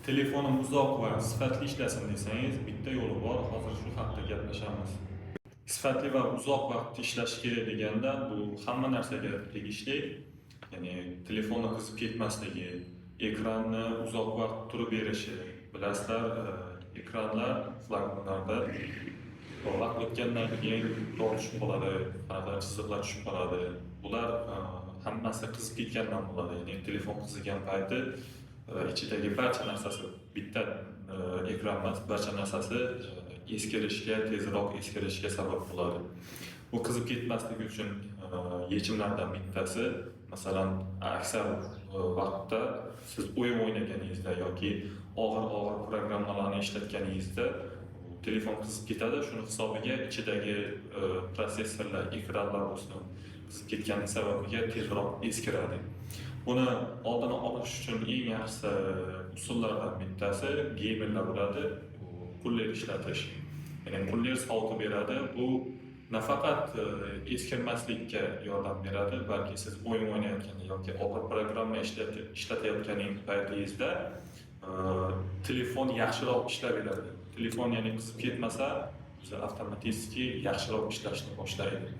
Telefonim uzoq va sifatli ishlasin desangiz, bitta yo'li bor. Hozir shu haqda gaplashamiz. Sifatli va uzoq vaqt ishlashi kerak deganda, bu hamma narsaga tegishli. Ya'ni telefonni qizib ketmasligi, ekranni uzoq vaqt turib berishi. Bilasizlar, ekranlar flagmanlarda vaqt o'tgandan keyin dog' tushib qoladi, qanaqa chiziqlar tushib qoladi. Bular hammasi qizib ketgandan bo'ladi. Ya'ni telefon qizigan payti ichidagi barcha narsasi, bitta ekran emas, barcha narsasi eskirishga, tezroq eskirishga sabab bo'ladi. Bu qizib ketmasligi uchun yechimlardan bittasi, masalan, aksar vaqtda siz o'yin o'ynaganingizda yoki og'ir-og'ir programmalarni ishlatganingizda telefon qizib ketadi. Shuni hisobiga ichidagi protsessorlar, ekranlar bo'lsin, qizib ketgani sababiga tezroq eskiradi. Buni oldini olish uchun eng yaxshi usullardan bittasi, geymerlar biladi, bu кулер ishlatish. Ya'ni кулер sovutib beradi. Bu nafaqat eskirmaslikka yordam beradi, balki siz o'yin o'ynayotganda yoki og'ir programma ishlatayotganing paytingizda telefon yaxshiroq ishlab beradi. Telefon, ya'ni, qizib ketmasa, o'zi avtomatik yaxshiroq ishlashni boshlaydi.